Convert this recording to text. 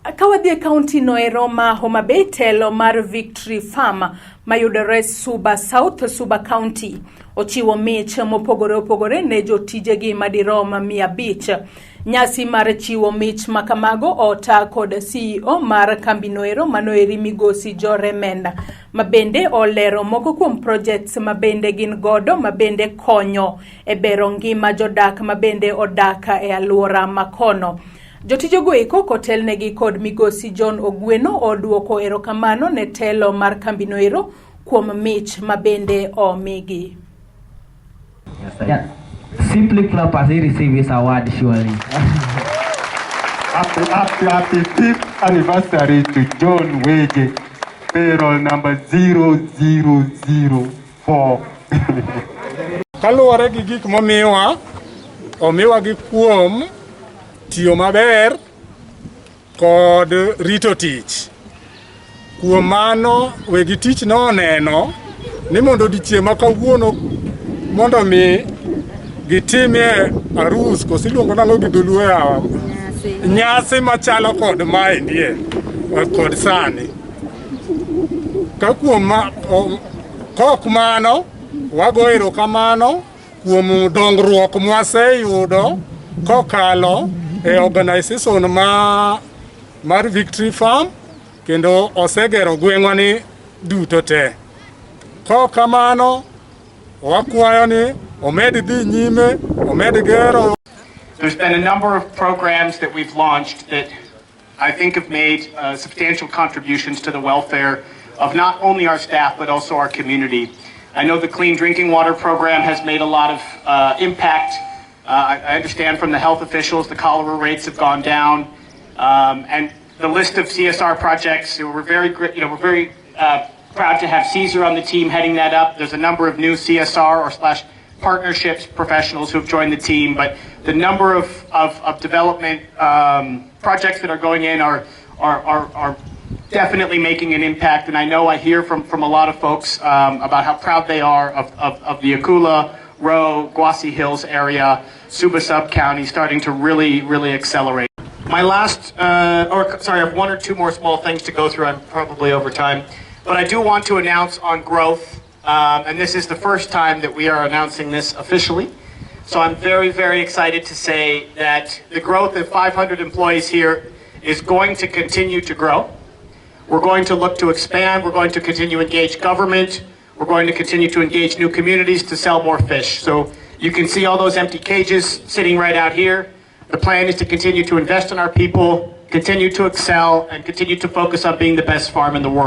Ka wadhi e kaunti no ero ma Homa Bay, telo mar Victory Farm mayudore Suba South, Suba County ochiwo mich mopogore opogore ne jotijegi madirom 500. Nyasi mar chiwo mich makamago ota kod CEO mar kambino ero manoeri Migosi Joremen, mabende olero moko kuom projects mabende gin godo mabende konyo e bero ngima jodak mabende odak e alwora makono. Jotijego eko kotelnegi kod Migosi John Ogweno oduoko erokamano ne telo mar kambino ero kuom mich mabende omigi. Yeah. Simply clap as he receive his award, surely. Happy, happy, happy fifth anniversary to John Wege, payroll number 0004. Kaluwore gi gik momiwa, omiwa gi kuom tiyo maber kod rito tich. Kuom mano, wegi tich noneno ni mondo odiochieng' ma kawuono mondo mi gitimie arus koso iluongo nang'o gi dholuo yawa? Nyasi machalo kod maendie kod sani. Ka kuom ma, kok mano, wago erokamano kuom dongruok mwaseyudo kokalo e organization ma mar Victory Farm kendo osegero gweng'wa ni duto te. Kok kamano, wakwayo ni omed dhi nyime, omed gero. There's been a number of programs that we've launched that I think have made substantial contributions to the welfare of not only our staff, but also our community. I know the Clean Drinking Water Program has made a lot of impact. I understand from the health officials the cholera rates have gone down. And the list of CSR projects, we're very, we're very proud to have Caesar on the team heading that up. There's a number of new CSR or slash partnerships professionals who have joined the team, but the number of development projects that are going in are definitely making an impact. And I know I hear from a lot of folks about how proud they are of the Akula, Row, Gwasi Hills area, Suba Sub-County starting to really, really accelerate. My last, or sorry, I have one or two more small things to go through. I'm probably over time. But I do want to announce on growth, and this is the first time that we are announcing this officially. So I'm very, very excited to say that the growth of 500 employees here is going to continue to grow. We're going to look to expand. We're going to continue to engage government. We're going to continue to engage new communities to sell more fish. So you can see all those empty cages sitting right out here. The plan is to continue to invest in our people, continue to excel, and continue to focus on being the best farm in the world.